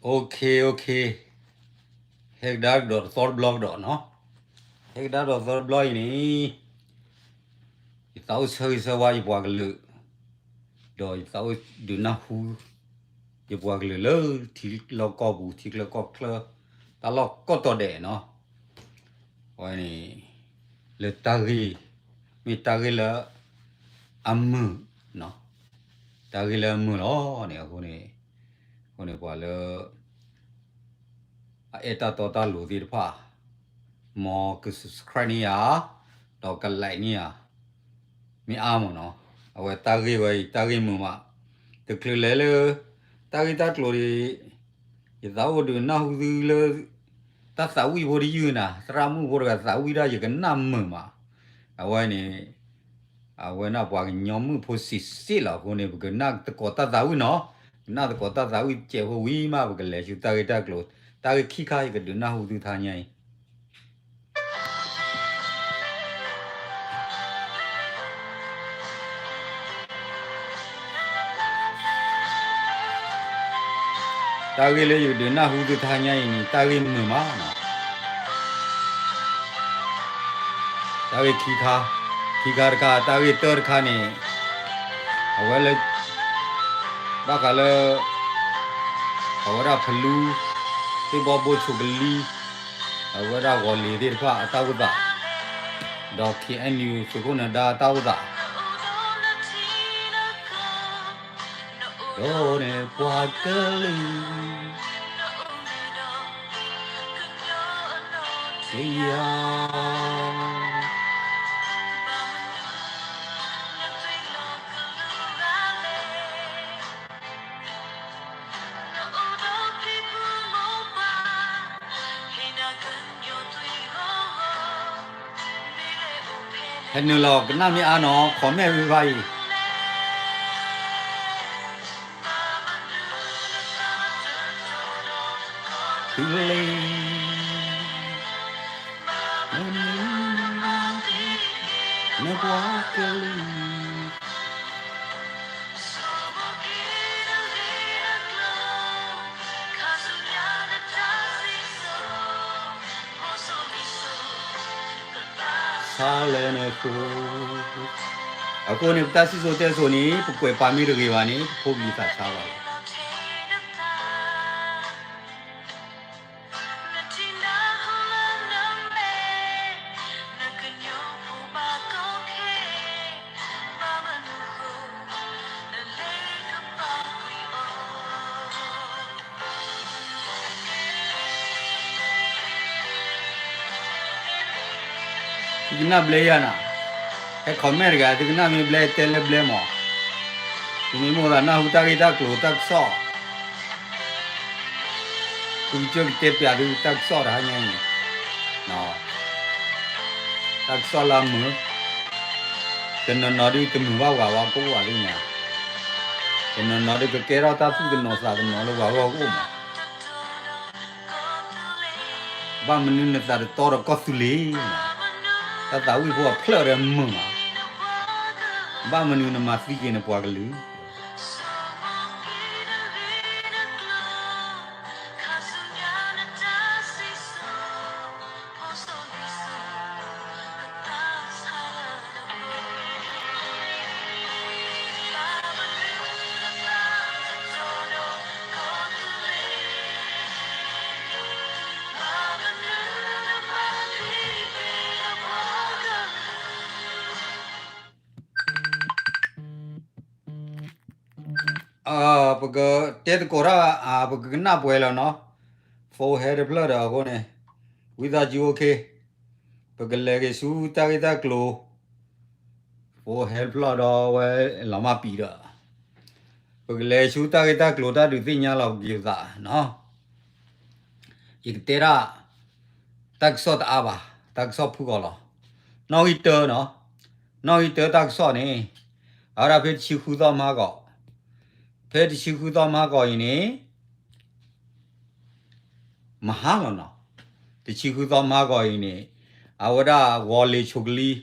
OK OK, ဟဲကဒါကဒီးတသီတဘျီကဒီးနီၤ. ဟဲကဒါကဒီးတသီတဘျီအံၤန့ၣ်, ယသးအိၣ်ဆၢဂ့ၤဆၢဝါယပှၤကလုာ်, ဒီးယသးအိၣ်ဒုးနၢ်ဟူ ယပှၤကလုာ်လၢထံလီၢ်ကီၢ်ပူၤ ထံချၢကီၢ်ချၢ တၢ်လီၢ်ကိးတီၤဒဲးနီၤ. အဝဲန့ၣ် လၢတၢ်ဂ့ၢ်, မ့ၢ်တၢ်ဂ့ၢ်လၢအမုာ်, တၢ်ဂ့ၢ်လၢအမုာ်လီၤန့ၣ် အဃိန့ၣ်, အဃိန့ၣ်ပှၤလၢ အအဲၣ်တၢ်တီတၢ်လိၤသ့ၣ်တဖၣ်, မ်က subscribe န့ၢ်ယၤ, ဒီးက like န့ၢ်ယၤ, မ့ၢ်အါမးနီၤ. အဝဲတၢ်ဂ့ၢ်ဝဲအံၤ တၢ်ဂ့ၢ်မုာ်မး, တချုးလဲၤလၢ တၢ်ဂ့ၢ်တၢ်ကျိၤဒီး ယသးအိၣ်ဒုးနၢ်ဟူသုလၢ တၢ်သးဝံၣ်ဖိတယုၢ်နၤ, သရၣ်မုၣ်ဖိတဂၤသးဝံၣ်ဒၣ်ယကနၣ်မုာ်မး. အဝဲန့ၣ် အဝဲဒၣ်ပှၤကညီမုၣ်ဖိစံးစ့ၣ်လီၤ. အဃိန့ၣ် ပကနၣ်သကိးတၢ်သးဝံၣ်နီၤ, ကနၣ်သကိးတၢ်သးဝံၣ်စဲးဖိဝံၤမး ပကလဲၤဆူတၢ်ဂ့ၢ်တၢ်ကျိၤ, တၢ်ဂ့ၢ်ခံခါ ယကဒုးနၢ်ဟူသုထါညါအံၤ တၢ်ဂ့ၢ်လၢယကဒုးနၢ်ဟူသုထါညါအံၤန့ၣ် တၢ်ဂ့ၢ်မုာ်မးနီၤ. တၢ်ဂ့ၢ်ခံခါ, ခံခါတခါ, တၢ်ဂ့ၢ်တၢတခါန့ၣ် အဝဲလၢ ဘၣ်ဃးလၢ အဝဲဒၣ်ဖလူ, သ့ၣ်ဘီဘိဆိးကလံ, အဝဲဒၣ်ဂီၤလ့ၤသ့ၣ်တဖၣ်အတၢ်အိၣ်သး, ဒီး KNU သုးခိၣ်နဒါအတၢ်အိၣ်သး ဒီးန့ၣ်ပှၤကလုာ် ကယၤ ဟဲနုာ်လီၤကနၣ်မ့ၢ်အါနီၤ comment ဝံၤဘၣ်အံၤ တုၤလံ နပှၤကလုာ် ဆါလၢနဃၢၤ အဃိန့ၣ် ပတၢ်စံၣ်စိၤတဲစိၤန့ၣ် ပကွဲးပာ်မ့ၢ်တဂ့ၤဘၣ်န့ၣ် ပဖိပလံၤသးဆါဘၣ်လီၤ. သုကနၣ်ဘျဲယၤနၤ, ဟဲ comment တဂၤ သုကနၣ်မ့ၢ်ဘျဲ တဲလၢဘျဲမး, သုမ့ၢ်မိၣ်သးနၢ်ဟူတၢ်ဂ့ၢ်တၢ်ကျိၤတၢ်ကစီၣ် သုကစၢၢ်ကတဲပျးသုတၢ်ကစီၣ်တဟါညါအံၤ, တၢ်ကစီၣ်လၢမုာ်, တနီၤနီၤဒုးတမုာ်ဘၣ်ဝၤဝဲကအိၣ်ဘၣ်ဒ်န့ၣ်, တနီၤနီၤဒုးကကဲထီၣ်တၢ်သူၣ်တနီၤသးတနီၤလၢပှၤဂီၢ်ကအိၣ်မး, ဘၣ်မနုၤနသးတတီဒီးကီၢ်သူလ့ၤ, တၢ်သးဝံၣ်ဖိအဖျၢၣ်ဒီးမုာ်မး, ဘၣ်မနုၤနမၤသံက့ၤနပှၤကလုာ် ပကတဲသကိးတၢ် ပကကနၣ်ပှဲၤလီၤနီၤ, phone ဟဲတဖျၢၣ်ဒီးအဃိန့ၣ် ဝံသးစူၤ OK, ပကလဲၤက့ၤဆူတၢ်ဂ့ၢ်တၢ်ကျိၤ, phone ဟဲတဖျၢၣ်ဒီးဝဲလီၤမၢ်ပံၤဒီး, ပကလဲၤဆူတၢ်ဂ့ၢ်တၢ်ကျိၤတၢ်ဒုးသ့ၣ်ညါလီၤက့ၤပသးနီၤ. ယကတဲဒၣ် တၢ်ကစီၣ်တအါဘၣ်, တၢ်ကစီၣ်ဖုၣ်ကိာ်လီၤ. နီၣ်ဂံၢ်တၢနီၤ, နီၣ်ဂံၢ်တၢတၢ်ကစီၣ်န့ၣ် အဝဲဒၣ်ဖဲတဆံဃုသီမဟါဂီၤ, ဖဲတဆံဃုသီမဟါဂီၤအံၤန့ၣ် မဟါလီၤနီၤ, တဆံဃုသီမဟါဂီၤအံၤန့ၣ် အဝဲဒၣ်ဂီၤလ့ၤဆိးကလံ ဒီး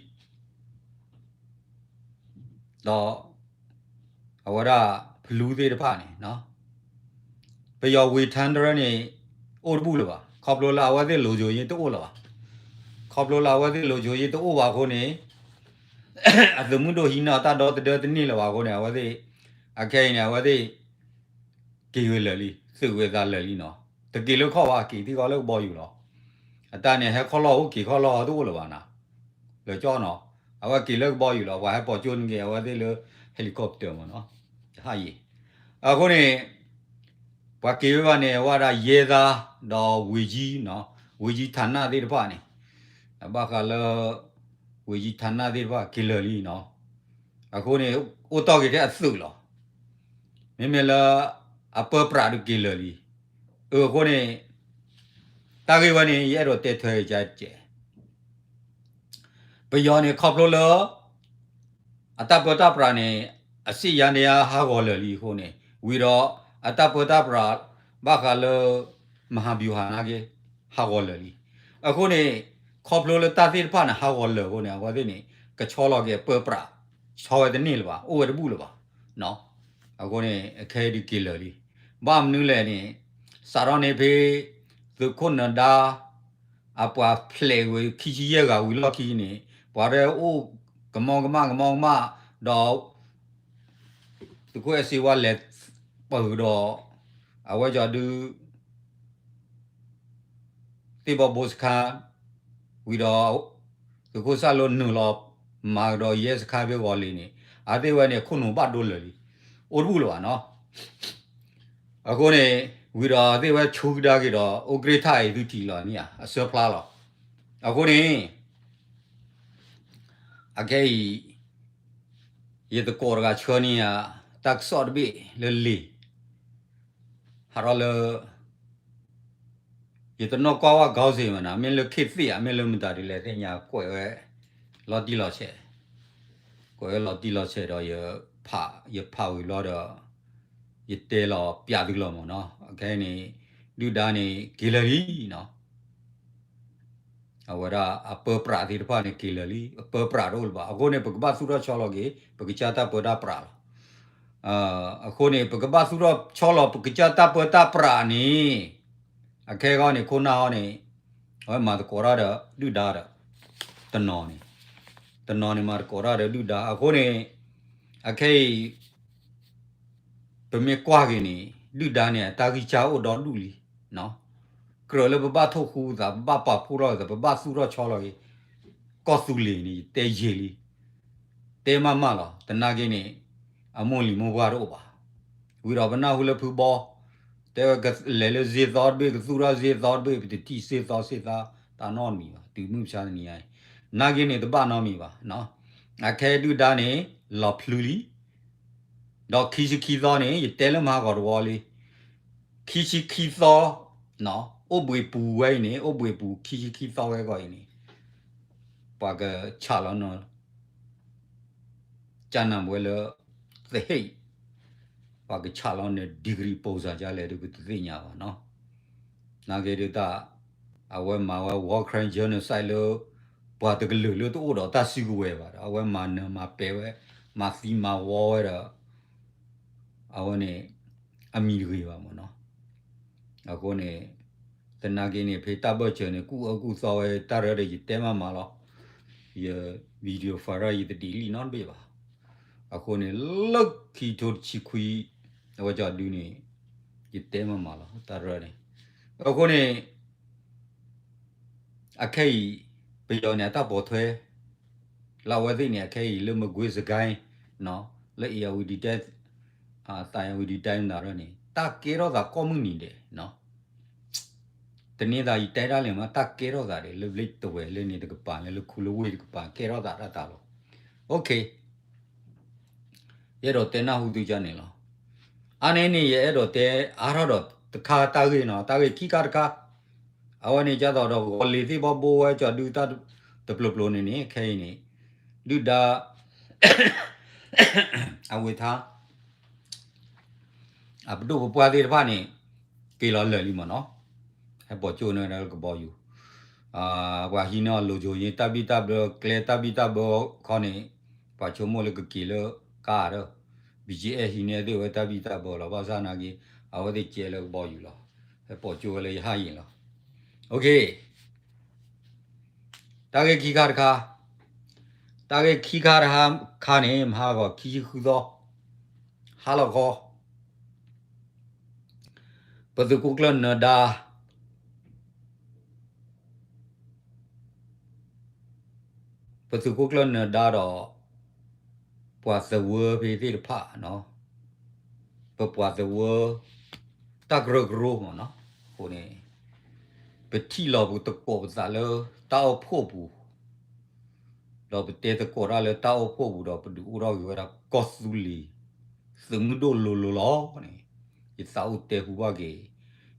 အဝဲဒၣ်ဖလူသ့ၣ်တဖၣ်န့ၣ် ပယီၤဝ့ၤထၢတရၢန့ၣ် အိၣ်တဘူၣ်လၢၤဘၣ်, ခီဖျိလၢအဝဲသ့ၣ် လုံခြုံရေး တအိၣ်လၢၤဘၣ်. ခီဖျိလၢအဝဲသ့ၣ် လုံခြုံရေး တအိၣ်ဘၣ်အဃိန့ၣ် အသုးမုၢ်ဒိၣ်ဟံးန့ၢ်အတၢ်ဒီသဒၢတန့ၢ်လၢၤဘၣ်အဃိန့ၣ် အဝဲသ့ၣ် အခဲအံၤန့ၣ် အဝဲသ့ၣ် က့ၤဝဲလၢာ်လံ, သုးဝဲသးလၢာ်လံနီၤ. တက့ၤလၢခီၣ်ဘၣ်, က့ၤသံၣ်ဃီလၢကဘီယူၤလီၤ. အတၢ်န့ၣ် ဟဲခီၣ်လီၢ်အိၣ် က့ၤခီၣ်လီၢ်ဟီတအိၣ်လၢၤဘၣ်နၤ, လၢာ်ကၠီနီၤ. အဝဲက့ၤလၢကဘီယူၤလီၤ, ပှၤဟဲပိာ်ကၠိန့ၣ်က့ၤ အဝဲသ့ၣ်လၢ helicopter မ့ၢ်နီၤ, ဟးယံၤ. အဃိန့ၣ် ပှၤက့ၤဝဲဘၣ်န့ၣ် အဝဲဒၣ်ယဲၢ်သါ ဒီးဝ့ၢ်ကၠံနီၤ, ဝ့ၢ်ကၠံ ဌာန သ့ၣ်တဖၣ်န့ၣ်, ဘၣ်ဃးလၢ ဝ့ၢ်ကၠံ ဌာန သ့ၣ်တဖၣ်က့ၤလၢာ်လံနီၤ. အဃိန့ၣ် အိၣ်တီၢ်က့ၤထဲအသုးလီၤ. မ့မ့ၢ်လၢ အပၢပြးဒုးက့ၤလၢာ်လံ. အဃိန့ၣ် တၢ်ဂ့ၢ်ဝဲန့ၣ် ယအဲၣ်ဒိးတဲထွဲက့ၤကဲး ပယီၤန့ၣ် ခီဖျိလၢ အတၢ်ပၢတၢ်ပြးန့ၣ် အစ့ၣ်ယါန့ၣ်ဟးဂီၤလၢာ်လံအဃိန့ၣ် ဝံၤဒီး အတၢ်ပၢတၢ်ပြး ဘၣ်ဃးလၢ မဟာဗျူဟာ နာ်က့ ဟးဂီၤလၢာ်လံ. အဃိန့ၣ် ခီဖျိလၢတၢ်သ့ၣ်တဖၣ်န့ၣ် ဟးဂီၤလၢာ်အဃိန့ၣ် အဝဲသ့ၣ်န့ၣ် ကဆီလီၤက့ၤအပၢပြး ဆီဝဲတန့ၢ်လၢၤဘၣ်, အိၣ်ဝဲတဘူၣ်လၢၤဘၣ်. အဃိန့ၣ် အခဲအံၤဒုးက့ၤလၢာ်လံ. ဘၣ်မနုၤလဲၣ်န့ၣ် စးထီၣ်န့ၣ်ဖဲ သုးခိၣ်နၢၤဒါ အပှၤဖျဲးဝဲခံဆံယဲၢ်ဂၤဝံၤလီၢ်ခံန့ၣ် ပှၤတအိၣ်ကမီကမၣ်ကမီကမၣ်ဒီး သုးခိၣ်အဲၣ်စ့ဝါလဲၤပၢၢ်ဒီး အဝဲကီၤဒု သ့ၣ်ဘီဘိစခါ ဝံၤဒီး သုးခိၣ်စၢ်လိနုာ်လီၤ မၤကဒီးယဲၢ်စခါဖဲဂီၤလ့ၤန့ၣ် အသ့ၣ်ဝဲန့ၣ် ခိၣ်နူာ်ဘၣ်ဒိလၢာ်လံ, အိၣ်တဘူၣ်လၢၤဘၣ်နီၤ. အဃိန့ၣ် ဝံၤဒီးသ့ၣ်ဝဲဆူကဒါက့ၤဒီး အိၣ်ကြ့ၢ်ထၣ်အံၤသုထံၣ်လီၤန့ၣ်ဧါ အဆၢဖျါလီၤ. အဃိန့ၣ် အခဲအံၤ ယသကိးတဂၤဆှၢန့ၢ်ယၤ တၢ်ကစီၣ်တဘ့ၣ်လၢလံာ် ဟးထီၣ်လၢ ယတနီၣ်ကွၢ်ဝဲ ခေါင်းစဉ် မ့ၢ်နၤ မ့ၢ်လၢခ့သ့ၣ်ဧါ မ့ၢ်လၢမတၤဒ်လဲၣ်သ့ၣ်ညါ ကွဲးဝဲ လီၤတံၢ်လီၤဆဲး, ကွဲးဝဲလီၤတံၢ်လီၤဆဲးဒီး ယဖးဝံၤဘျီဒီး ယတဲလီၤပျးသုလီၤမ့ၢ်နီၤ. အခဲအံၤန့ၣ် ဒုၣ်ဒါန့ၣ် က့ၤလၢာ်လံနီၤ. အဝဲဒၣ်အပၢပြးသ့ၣ်တဖၣ်န့ၣ် က့ၤလၢာ်လံ, အပၢပြးတအိၣ်လၢၤဘၣ်. အဃိန့ၣ် ပကဘၣ်သူၣ်ထီၣ်ဆီလီၤက့ၤ ပကစၢ်တၢ်ပၢတၢ်ပြးလီၤ. အဃိန့ၣ် ပကဘၣ်သူၣ်ထီၣ်ဆီလီၤပကစၢ်တၢ်ပၢတၢ်ပြးန့ၣ် အခဲအံၤန့ၣ် ခိၣ်နၢ်အီၤန့ၣ် အဝဲမၤသကိးတၢ်ဒီးဒုၣ်ဒါဒီး တနီၤန့ၣ်, တနီၤန့ၣ်မၤသကိးတၢ်ဒီးဒုၣ်ဒါ. အဃိန့ၣ် အခဲအံၤ ပမ့ၢ်ကွၢ်က့ၤန့ၣ် ဒုၣ်ဒါန့ၣ် အတၢ်ဂံၢ်စၢ်အိၣ်ဒီဒူၣ်လံ. ကြၢးလၢပဘၣ်ထိၣ်ဃူသး ပဘၣ်ပာ်ဖှိၣ်ထီၣ်သး ပဘၣ်သူၣ်ထီၣ်ဆီလီၤက့ၤ ကီၢ်သူလ့ၤန့ၣ် ယတဲယံာ်လံ, တဲမးမးလီၤ. သနာ်က့န့ၣ် အမိၢ်လံၤမိၢ်ပှၢ်တအိၣ်ဘၣ်. ဝံၤဒီးပနၢ်ဟူလၢဖုဘီ တဲဝဲကလဲၤလၢစ့သီတဘ့ၣ် ကသူၣ်ထီၣ်စ့သီတဘ့ၣ် ပတထံၣ်စ့သီစ့သီတၢ်နီတမံၤဘၣ် တုၤမုၢ်မဆါတနံၤညါအံၤ. နာ်က့န့ၣ် တဘၣ်နီတမံၤဘၣ်. အခဲဒုၣ်ဒါန့ၣ် လီၤဖျုးလံ ဒီးခံဆံခံသီန့ၣ် ယတဲလၢမဟါဂီၤတဝီလံ. ခံဆံခံသီ အိၣ်ဘှံးပူၤဝဲအံၤန့ၣ် အိၣ်ဘှံးပူၤခံဆံခံသီဝဲအဂီၢ်အံၤန့ၣ် ပှၤကဆးလီၤနီၤ ကနၣ်ဝဲလၢ သဟ့ၣ် ပှၤကဆးလီၤန့ၣ် degree ပိစၢ်ကလဲၣ်ဒီးပတသ့ၣ်ညါဘၣ်နီၤ. နာ်က့ဒုးတၢ် အဝဲမၤဝဲ war crime genocide လၢ ပှၤတကလုာ်လၢတအိၣ်ဒီးတၢ်စုကဝဲၤဘၣ်ဒီး အဝဲမၤနၢၤမၤပဲာ်ဝဲ မၤသံမၤဝီဝဲဒီး အဝဲန့ၣ် အမံၤတဂ့ၤဘၣ်မ့ၢ်နီၤ. အဃိန့ၣ် သနာ်က့န့ၣ် ဖဲတၢ်ဘၢၣ်စၢၤန့ၣ် ကူၣ်အၢကူၣ်သီဝဲ တၢ်ရၢဒီးယတဲမးမးလီၤ. ယ video file ယတ delete နီတဘ့ၣ်ဘၣ်. အဃိန့ၣ် လၢခံထိတဆံခွံ အဝဲကီၤဒုန့ၣ် ယတဲမးမးလီၤ တၢ်ရၢန့ၣ်. အဃိန့ၣ် အခဲအံၤ ပယီၤန့ၣ် အတၢ်ပိာ်ထွဲ လၢအဝဲသ့ၣ်န့ၣ် အခဲအံၤလၢမကွ့စကဲ လၢ ဧရာဝတီတိုင်း သံဝတီတိုင်း မတၤရၢန့ၣ် တၢ်ကဲထီၣ်သးကိးမုၢ်နံၤဒဲး တန့ၤသးယတဲဒၣ်လဲာ်မး တၢ်ကဲထီၣ်သးဒဲး လၢဘျ့တဝဲၤလၢန့ၣ်တကပၤ လၢလၢခူလၢဝ့ၢ်တကပၤ ကဲထီၣ်သးတၢ်တၢ်လီၤ. ယအဲၣ်ဒိးတဲနၢ်ဟူသုကန့ၣ်လီၤ. အါန့ၢ်န့ၣ် ယအဲၣ်ဒိးတဲအါထီၣ်ဒီးတခါတၢ်ဂ့ၢ်နီၤ တၢ်ဂ့ၢ်ခံခါတခါ အဝဲန့ၣ် ကၢ်သိးဒီးဂီၤလ့ၤသ့ၣ်ဘီဘိဝဲကၠီဒုတၢ်တပျိၤပျိၤန့ၣ်န့ၣ် ခဲအံၤန့ၣ် ဒုၣ်ဒါ အဝ့ၢ်ထါ အပဒိၣ်ပပှၢ်သ့ၣ်တဖၣ်န့ၣ် က့ၤလီၤလၢာ်လံမ့ၢ်နီၤ. ဟဲပိာ်ကၠိန့ၢ်ကဘီယူၤ ပှၤဟံးန့ၢ်အီၤ လုံခြုံရေး တၢ်ဘံၣ်တၢ်ဘၢ ကျဲတၢ်ဘံၣ်တၢ်ဘၢခီန့ၣ် ပှၤဆိကမိၣ်လၢကက့ၤလၢကါဒီး ဘံၣ်ကၠ့အဲၣ်ဟံးန့ၢ်သ့ၣ်ဝဲတၢ်ဘံၣ်တၢ်ဘၢလီၤ. ဘၣ်ဆၣ်နာ်က့ အဝဲသ့ၣ်ကဲလၢကဘီယူၤလီၤ. ဟဲပိာ်ကၠိဝဲလၢရဟတ်ယာဉ်လီၤ. Okay, တၢ်ဂ့ၢ်ခံခါတခါ, တၢ်ဂ့ၢ်ခံခါတခါန့ၣ် မဟါဂီၤခံဆံဃုသီ, ဟါလီၤခီ, ပသုးခိၣ်ကျၢၢ်နၢၤဒါ ပသုးခိၣ်ကျၢၢ်နၢၤဒါဒီး ပှၤသဝၢဖဲသ့ၣ်တဖၣ်, ပပှၤသဝၢ တၢ်ကရၢကရိမ့ၢ်နီၤ, အဃိန့ၣ် ပထံၣ်လီၤပသကိးပသးလၢတၢ်အိၣ်ဖှိၣ်ပူၤ, ဒီးပတဲသကိးတၢ်လၢတၢ်အိၣ်ဖှိၣ်ပူၤဒီး ပဒုးအိၣ်ထီၣ်က့ၤဝဲဒၣ်ကီၢ်သူလ့ၤ သုးမုၢ်ဒိၣ်လိၤလိၤလီၤန့ၣ်, ယသးအိၣ်တဲဟူဘၣ်က့ၤ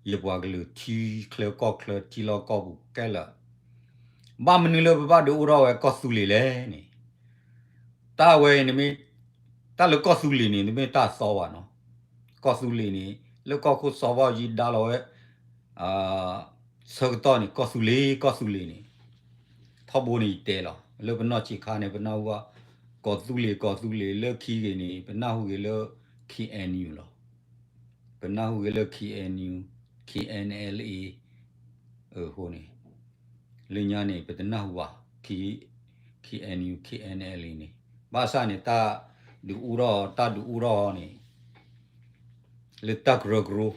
ယပှၤကလုာ်ထံချၢကီၢ်ချၢ ထံလီၢ်ကီၢ်ပူၤခဲလၢာ်, ဘၣ်မနုၤလၢပဘၣ်ဒုးအိၣ်ထီၣ်ဝဲကီၢ်သူလ့ၤလဲၣ်န့ၣ်, တၢ်ဝဲအံၤန့ၣ်မ့ၢ်, တၢ်လၢကီၢ်သူလ့ၤန့ၣ် တမ့ၢ်တၢ်သီဘၣ်နီၤ. ကီၢ်သူလ့ၤန့ၣ် လၢကီၢ်ခိၣ်စီၤဘၣ်ယံၤဒါလီၤဝဲ ဆၢကတီၢ်န့ၣ် ကီၢ်သူလ့ၤ ကီၢ်သူလ့ၤန့ၣ်, ထီဘိန့ၣ်ယတဲလီၤ လၢပနီၢ်ဆံးခါန့ၣ် ပနၢ်ဟူဘၣ် ကီၢ်သူလ့ၤ ကီၢ်သူလ့ၤ လၢခံဂ့ၤန့ၣ် ပနၢ်ဟူဂ့ၤလၢ K N U လီၤ. ပနၢ်ဟူဂ့ၤလၢ K N U, K N L A အဃိန့ၣ် လၢညါန့ၣ် ပတနၢ်ဟူဘၣ် K, K N U, K N L A န့ၣ်, ဘၣ်ဆၣ်န့ၣ် တၢ်ဒုးအိၣ်ထီၣ် တၢ်ဒုးအိၣ်ထီၣ်န့ၣ် လၢတၢ်ကရၢကရိ,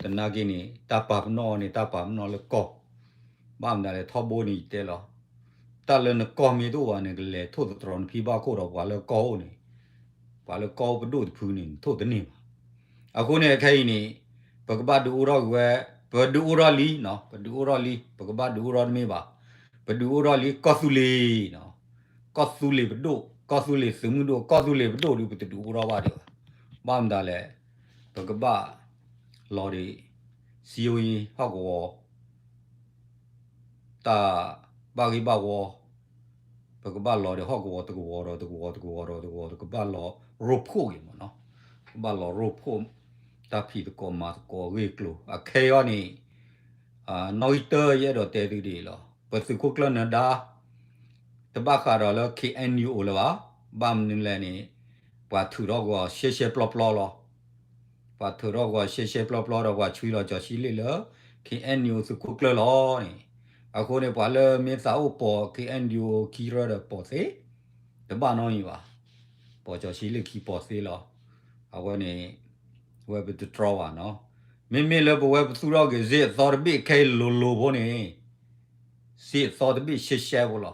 သနာ်က့န့ၣ် တၢ်ပာ်ပနီၣ်န့ၣ် တၢ်ပာ်ပနီၣ်လၢကီၢ်, ဘၣ်မနုၤလဲၣ် ထီဘိန့ၣ်ယတဲလီၤ, တၢ်လၢနကီၢ်မ့ၢ်တအိၣ်ဘၣ်န့ၣ် ကလဲၤထိၣ်သတြီၤနဖံဘၣ်ခိၣ်ဒီးပှၤလၢကီၢ်အိၣ်န့ၣ်, ပှၤလၢကီၢ်အိၣ်ပဒိၣ်တဖုန့ၣ် နထိၣ်တန့ၢ်ဘၣ်. အဃိန့ၣ် အခဲအံၤန့ၣ် ပကဘၣ်ဒုးအိၣ်ထီၣ်က့ၤဝဲ, ပဒုးအိၣ်ထီၣ်လံ, ပဒုးအိၣ်ထီၣ်လံ, ပကဘၣ်ဒုးအိၣ်ထီၣ်တမ့ၢ်ဘၣ်, ပဒုးအိၣ်ထီၣ်လံ ကီၢ်သူလ့ၤ ကီၢ်သူလ့ၤပဒိၣ်, ကီၢ်သူလ့ၤသုးမုၢ်ဒိၣ်, ကီၢ်သူလ့ၤပဒိၣ်ဒီး ပတဒုးအိၣ်ထီၣ်ဘၣ်ဒံးဘၣ်. ဘၣ်မတၤလဲၣ်, ပကဘၣ်လီၤဒံး စည်းရုံးရေး ဟီၣ်ကဝီၤ တၢ်ဘၣ်ဂ့ၢ်ဘၣ်ဝီ, ပကဘၣ်လီၤဒီးဟီၣ်ကဝီၤတကဝီၤဒီးတကဝီၤတကဝီၤဒီးတကဝီၤ ပကဘၣ်လီၤရိဖှိၣ်က့ၤမ့ၢ်နီၤ, ပကဘၣ်လီၤရိဖှိၣ် တၢ်ဖံးသကိးမၤသကိးအဂ့ၢ်အကျိၤ အခဲအံၤန့ၣ် နီၣ်ဂံၢ်တၢ ယအဲၣ်ဒိးတဲသုဒ်အံၤလီၤ. ပသုးခိၣ်ကျၢၢ်နၢၤဒါ တဘၣ်ဃးဒီးလၢ K N U O လၢၤဘၣ်. ဘၣ်မနုၤလဲၣ်န့ၣ် ပှၤထုးထီၣ်ကွံာ်အီၤရှဲရှဲပျီပျီလီၤ. ပှၤထုးထီၣ်ကွံာ်အီၤရှဲရှဲပျီပျီဒီး ပှၤဆွံလီၤကၠီၤဆံလ့ၣ်လၢ K N U O သုးခိၣ်ကျၢၢ်လီၤန့ၣ်. အဃိန့ၣ် ပှၤလၢမ့ၢ်သးအိၣ်ပိာ် K N U O ခံရၢဒီးပိာ်သ့, တဘၣ်နီတမံၤဘၣ်. ပိာ်ကၠီၤဆံလ့ၣ်ခံပိာ်သ့လီၤ. အဝဲန့ၣ် ဝဲပတတြီဘၣ်နီၤ. မ့မ့ၢ်လၢပဝဲပသူၣ်ထီၣ်က့ၤစ့အသီတဘ့ၣ်ခဲအံၤလိၤလိၤဖိန့ၣ် စ့အသီတဘ့ၣ်ရှဲရှဲဖိလီၤ.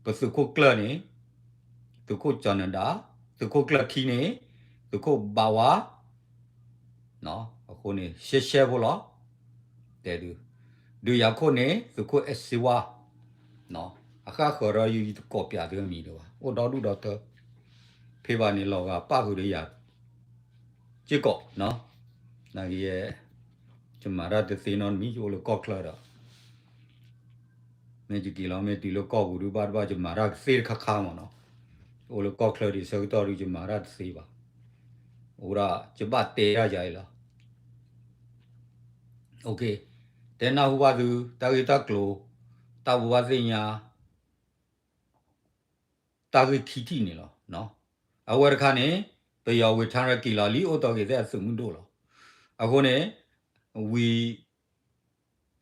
ပသုးခိၣ်ကျၢၢ်န့ၣ် သုးခိၣ်ကၠီၤနၢၤဒါ, သုးခိၣ်ကျၢၢ်ခံန့ၣ် သုးခိၣ်ဘးဝါ, အဃိန့ၣ် ရှဲရှဲဖိလီၤ. တဲဒုး, ဒုးယၤခိၣ်န့ၣ် သုးခိၣ်အဲၣ်စ့ဝါ, အဃၣ်ဃၢၤဒီးယတကိးပၠးသုအမံၤဒံးဘၣ်, အိၣ်ဒီဒူၣ်ဒီထၢ, ဖဲဘၣ်န့ၣ်လီၤဂာ်ပၣ်ဃုာ်ဒီးယၤ စ့ၢ်ကီး, နာ်က့ ယမၤတၢ်တသ့နီတမံၤ ယအိၣ်လၢကီၢ်ချၢဒီး မ့ၢ်ယက့ၤလီၤမ့ၢ်တုၤလၢကီၢ်ပူၤဒုးဘၣ်တဘၣ် ယမၤတၢ်ကသ့တခါခါမ့ၢ်နီၤ. အိၣ်လၢကီၢ်ချၢဒံးဆၢကတီၢ်ဒုး ယမၤတၢ်တသ့ဘၣ်. အိၣ်ဒၣ်ယဘၣ်တဲတၢ်ယၤအံၤလီၤ. တဲနၢ်ဟူဘၣ်သု တၢ်ဂ့ၢ်တၢ်ကျိၤ တၢ်ဘိးဘၣ်သ့ၣ်ညါ တၢ်ဂ့ၢ်ခံထံၣ်န့ၣ်လီၤ. အဝဲတခါန့ၣ် ပယီၤဝ့ၤထါရၢက့ၤလီၤလံ အိၣ်တီၢ်က့ၤသ့ၣ်အသုးမုၢ်ဒိၣ်လီၤ. အဃိန့ၣ် ဝံၤ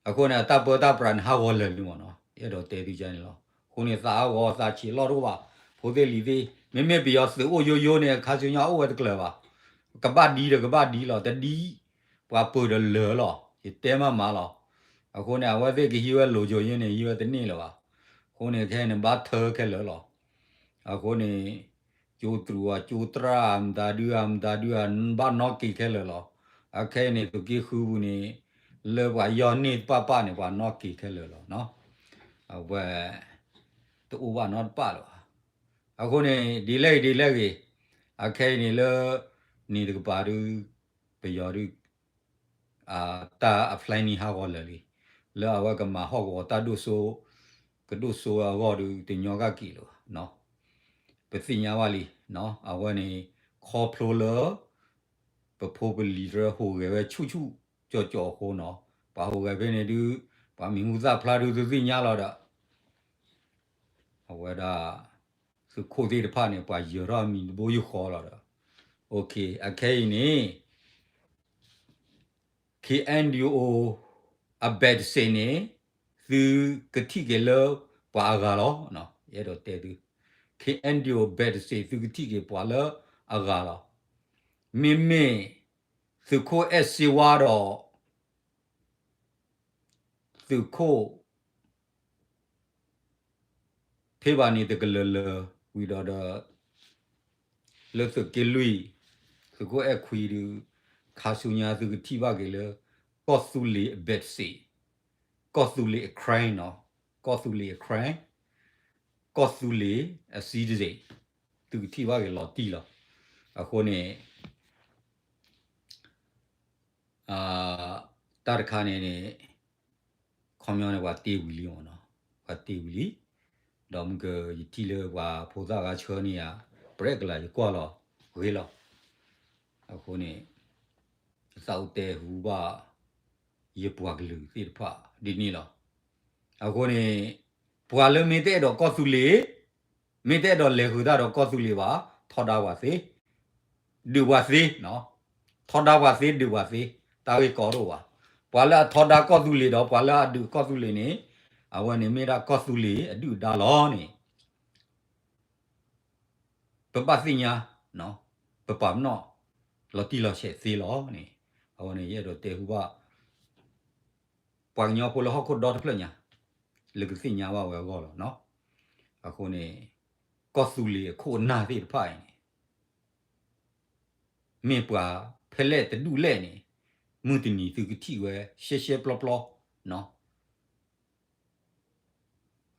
အဃိန့ၣ် အတၢ်ပၢတၢ်ပြးန့ၣ်ဟးဂီၤလၢာ်လံမ့ၢ်နီၤ အဲၣ်ဒိးတဲသုကန့ၣ်လီၤ. အဃိန့ၣ် သးဟးဂီၤသးဆံးလီၢ်တအိၣ်ဘၣ်. ဖိသ့ၣ်လံၤသ့ၣ် မ့မ့ၢ်ပယီၤသုးအိၣ်ယိယိန့ၣ် ခါဆူညါအိၣ်ဝဲတကျၢၤဘၣ်. ကဘၣ်ဒ်ဒီးကဘၣ်ဒ်လီၤ. တဒ် ပှၤပၢၢ်ဒီးလၢာ်လီၤ. ယတဲမးမးလီၤ. အဃိန့ၣ် အဝဲသ့ၣ်ကဟံးဝဲလိၤယိယိန့ၣ် ဟံးဝဲတန့ၢ်လၢၤဘၣ်. အဃိန့ၣ် ခဲအံၤန့ၣ် ဘၣ်ထၢခဲလၢာ်လီၤ. အဃိန့ၣ် ကၠိတြူးဧါ ကၠိတြၢ်ဧါ မတၤဒုဧါ မတၤဒုဧါ ဘၣ်နီၣ်က့ၤခဲလၢာ်လီၤ. အခဲအံၤန့ၣ် သုးက့ဃုပူၤန့ၣ် လၢပှၤယီၢ်န့ၢ်တပၣ်ပၣ်န့ၣ် ပှၤနီၣ်က့ၤခဲလၢာ်လီၤ. အဝဲ တအိၣ်ဘၣ်နီတပၣ်လၢၤဘၣ်. အဃိန့ၣ် ဒ်လဲၣ်ဂ့ၤဒ်လဲၣ်ဂ့ၤ အခဲအံၤန့ၣ်လၢ န့ၣ်တကပၤဒု ပယီၤဒု တၢ်အ planning ဟးဂီၤလၢာ်လံ. လၢအဝဲကမၤဟီၣ်ကဝီၤတၢ်ဒိၣ်စိ ကဒိၣ်စိအဂီၢ်ဒု တညီကက့ၤလၢၤဘၣ်. ပသ့ၣ်ညါဘၣ်လံ. အဝဲန့ၣ် ခီဖျိလၢ ပဖိပလံၤတရၢဟူးဂဲၤဝဲဆူၣ်ဆူၣ်ကၠီၤကၠီၤအဃိနီၤ. ပှၤဟူးဂဲၤဖဲန့ၣ်ဒု ပှၤမံၤဟူသၣ်ဖျါဒုသုသ့ၣ်ညါလီၤဒီး အဝဲဒၣ် သုးခိၣ်သ့ၣ်တဖၣ်န့ၣ် ပှၤယၢၤထီၣ်အမံၤတဘိယူၢ်ဃီလီၤဒီး အခဲအံၤန့ၣ် K N D O အဘဲးတစ့းန့ၣ် သုကထံၣ်က့ၤလၢပှၤအဂၤလီၤ. ယအဲၣ်ဒိးတဲသု K N D O ဘဲးတစ့း သုကထံၣ်က့ၤပှၤလၢအဂၤလီၤ. မ့မ့ၢ်သုးခိၣ်အဲၣ်စ့ဝါဒီး သုးခိၣ် ဖဲဘၣ်န့ၣ်တကလၢၤလၢၤဝံၤဒီးဒီး လၢသုးက့လွံၢ် သုးခိၣ်အဲၣ်ခွံဒုး ခါဆူညါသုကထံၣ်ဘၣ်က့ၤလၢ ကီၢ်သူလ့ၤအဘဲးတစ့း, ကီၢ်သူလ့ၤအ crime နီၤ, ကီၢ်သူလ့ၤအ crime, ကီၢ်သူလ့ၤအစံတစ့း, သုကထံၣ်ဘၣ်က့ၤလီၤတံၢ်လီၤ. အဃိန့ၣ် တၢ်တခါန့ၣ်န့ၣ် ခီပညီန့ၣ် ပှၤတ့ဝံၤလံမ့ၢ်နီၤ, ပှၤတ့ဝံၤလံ, ဒီးမုၢ်ကယထံၣ်လၢပှၤဖိသၣ်ဂၤဆှၢန့ၢ်ယၤ ပြဲကလၤ ယကွၢ်လီၤဂ့ၤလီၤ. အဃိန့ၣ် ယသးအိၣ်တဲဟူဘၣ် ယပှၤကလုာ်သ့ၣ်တဖၣ်ဒ်န့ၣ်လီၤ. အဃိန့ၣ် ပှၤလၢမ့ၢ်တအဲၣ်ဒိးကီၢ်သူလ့ၤ မ့ၢ်တအဲၣ်ဒိးလဲၤဃုာ်တၢ်ဒီးကီၢ်သူလ့ၤဘၣ် ထီဒါပှၤသ့, ဒုးပှၤသ့, ထီဒါပှၤသ့ ဒုးပှၤသ့, တၢ်ဂ့ၢ်ကီတအိၣ်ဘၣ်. ပှၤလၢအထီဒါကီၢ်သူလ့ၤဒီး ပှၤလၢအဒုးကီၢ်သူလ့ၤန့ၣ် အဝဲန့ၣ်မ့ၢ်ဒၣ်ကီၢ်သူလ့ၤအဒုၣ်အဒါလီၤန့ၣ် ပဘၣ်သ့ၣ်ညါ, ပပာ်ပနီၣ် လီၤတံၢ်လီၤဆဲးသ့လီၤန့ၣ်, အဝဲန့ၣ် ယအဲၣ်ဒိးတဲဟူဘၣ် ပှၤကညီဖိလၢဟီၣ်ခိၣ်ဒီတဖျၢၣ်ညါ လၢကသ့ၣ်ညါဘၣ်ဝဲအဂီၢ်လီၤ. အဃိန့ၣ် ကီၢ်သူလ့ၤအခိၣ်အနၢ်သ့ၣ်တဖၣ်အံၤန့ၣ် မ့ၢ်ပှၤဖဲလဲၣ်တဒူၣ်လဲၣ်န့ၣ် မုၢ်တနံၤသုကထံၣ်ဝဲရှဲရှဲပျီပျီ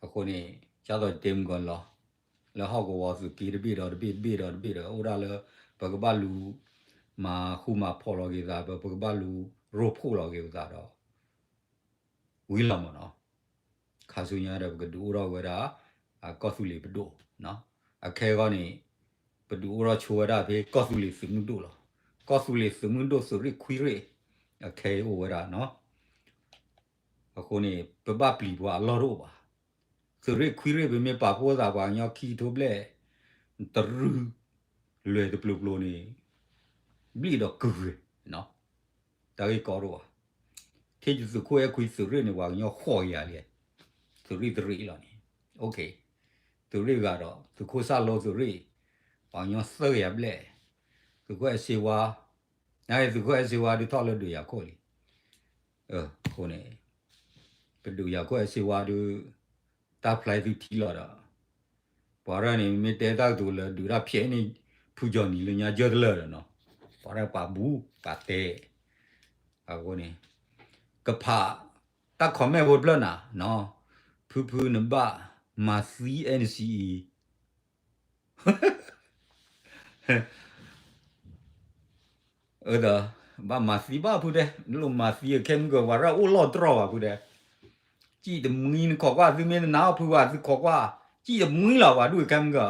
အဃိန့ၣ် ကၢ်သိးတဲမုၢ်ကီၤလီၤ လၢဟီၣ်ကဝီၤသုးက့တဘ့ၣ်ဒီးတဘ့ၣ်တဘ့ၣ်ဒီးတဘ့ၣ်ဒီး အိၣ်ဒၣ်လၢ ပကဘၣ်လူၤ မၤဃူမၤဖိးလီၤက့ၤသး ပကဘၣ်လူၤရိဖှိၣ်လီၤက့ၤပသးဒီး ဝံၤလီၤမ့ၢ်နီၤ. ခါဆူညါဒီးပကဒုးအိၣ်ထီၣ်ဝဲဒၣ် ကီၢ်သူလ့ၤပဒိၣ်, အခဲအံၤန့ၣ် ပဒုးအိၣ်ထီၣ်ဆိဝဲဒၣ်ဖဲကီၢ်သူလ့ၤသုးမုၢ်ဒိၣ်လီၤ. ကီၢ်သူလ့ၤသုးမုၢ်ဒိၣ်သုးရ့ၣ်ခွံရ့ၣ် အခဲအံၤအိၣ်ဝဲဒၣ်နီၤ. အဃိန့ၣ် ပဘၣ်ပျံၤပှၤအလီၢ်တအိၣ်ဘၣ်. သုးရ့ၣ်ခွံရ့ၣ် ပမ့ၢ်ပာ်ဖှိၣ်သးပှၤကညီခံကထိဘျဲၣ် တရု လွဲၢ်တပျိၤပျိၤန့ၣ် ဘျံၣ်ဒီးကုၢ်ဂ့ၤ, တၢ်ဂ့ၢ်ကီတအိၣ်ဘၣ်. ထဲယသုးခိၣ်အဲၣ်ခွံသုးရ့ၣ်န့ၣ် ပှၤကညီဃိးကယၤလံ, သုးရ့ၣ်တရ့ၣ်လီၤန့ၣ်, သုးရ့ၣ်ဂၤဒီး သုးခိၣ်စၢ်လိသုးရ့ၣ် ပှၤကညီသၢကယၤဘျဲၣ်, သုးခိၣ်အဲၣ်စ့ဝါ, နသုးခိၣ်အဲၣ်စ့ဝါဒုးထီၣ်လၢဒုးယၤခိၣ်လံ. အဃိန့ၣ် ပဒုးယၤခိၣ်အဲၣ်စ့ဝါဒုး တၢ်ဖျါသုထံလီၤဒီး ပှၤရၢန့ၣ် မ့ၢ်တဲတၢ်ကတိၤလၢဒုးတၢ်ဖျဲးန့ၣ် ဖုကၠီနံၤလၢညါယၢၢ်တလၢာ်ဒီးနီၤ, ပှၤရၢပာ်ဘူးပာ်တဲ, အဃိန့ၣ် ကဖးတၢ် comment ဖိတဖျၢၣ်နၤ, ဖုဖုနဘၣ်မၤသံ NCA အၢ ဒီး ဘၣ်မၤသံဘၣ်ဖုတဲ, နလိၣ်မၤသံခဲမုၢ်က ပှၤရၢအိၣ်လီၢ်တြီၢ်ဘၣ်ဖုတဲ, စံၣ်တမှံနခိးကွၢ်သုမ့ၢ်တနာ်အီၤဖုဘၣ် သုခိးကွၢ်, စံၣ်တမှံလီၤပှၤဒူၣ်ခဲမုၢ်က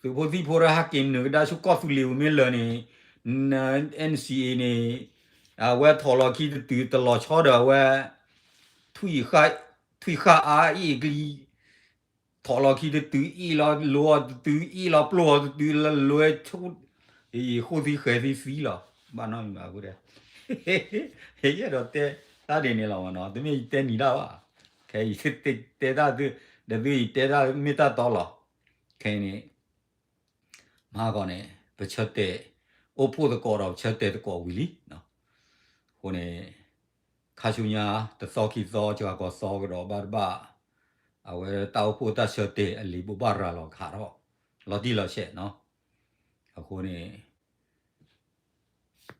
သုးဖိသံၣ်ဖိရၢဟးက့ၤနုာ်ကဒါဆူကီၢ်သူလ့ၤပူၤမ့ၢ်လၢာ်န့ၣ်, NCA န့ၣ် အဝဲထိးလီၤခံတတုၤတလီၤဆီဒီးအဝဲ ထွံၣ်ဃၣ်အါအ့ၣ်ကလံၤ ထိးလီၤခံတတုၤအ့ၣ်လီၤလိၤအီၤတတုၤ အ့ၣ်လီၤပျိၢ်အီၤတတုၤ လၢလိၤဆိ ယဃိၣ်သံဃဲၤသံသံလီၤ, ဘၣ်နီတမံၤဘၣ်အဃိဒီး ယအဲၣ်ဒိးတဲတၢ်ဒ်န့ၣ်လီၤမ့ၢ်နီၤ, တမ့ၢ်ယတဲနံၤတၢ်ဘၣ်, ခဲအံၤတဲတၢ်သု ဒီးသုယတဲတၢ်မ့ၢ်တၢ်တီလီၤ, ခဲအံၤန့ၣ် မၤဂီၤန့ၣ် ပဆၢတဲာ် အိၣ်ဖှိၣ်သကိးဒီးပဆၢတဲာ်သကိးဝံၤလံ, အဃိန့ၣ် ခါဆူညါ တသီခံသီ စှၤကီးသီကဒီးဘၣ်တဘၣ်, အဝဲတၢ်အိၣ်ဖှိၣ်တၢ်ဆၢတဲာ်အလံာ်ဘိးဘၣ်ရၤလီၤခးထီၣ် လီၤတံၢ်လီၤဆဲးနီၤ, အဃိန့ၣ်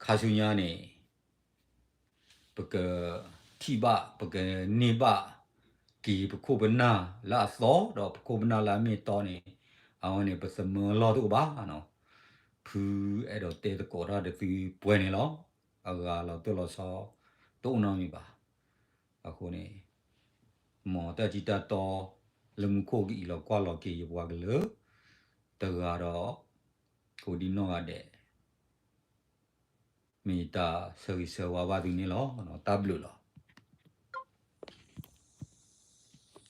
ခါဆူညါန့ၣ် ပကထံၣ်ဘၣ် ပကန့ၢ်ဘၣ်က့ၤပခိၣ်ပနၢ်လၢအသီ ဒီးပခိၣ်ပနၢ်လၢအမ့ၢ်တီန့ၣ် အဝဲန့ၣ် ပသမၢလီၢ်တအိၣ်ဘၣ်နီၤ, ဖုအဲၣ်ဒိးတဲသကိးတၢ်ဒီးသုပှဲၤန့ၣ်လီၤ, အဂၤလီၤတိၢ်လီၤဆီ တအိၣ်နီတမံၤဘၣ်, အဃိန့ၣ် မ်တၢ်ထံၣ်တၢ်တီ လၢမူခိၣ်ကအံးလီၤကွၢ်လီၤက့ၤယပှၤကလုာ် တဂၤဒီး ကိးဒံနီၢ်ဂၤဒဲး မ့ၢ်ယတၢ်ဆၢဂ့ၤဆၢဝါဘၣ်သုန့ၣ်လီၤ. တၢ်ဘျုးလီၤ.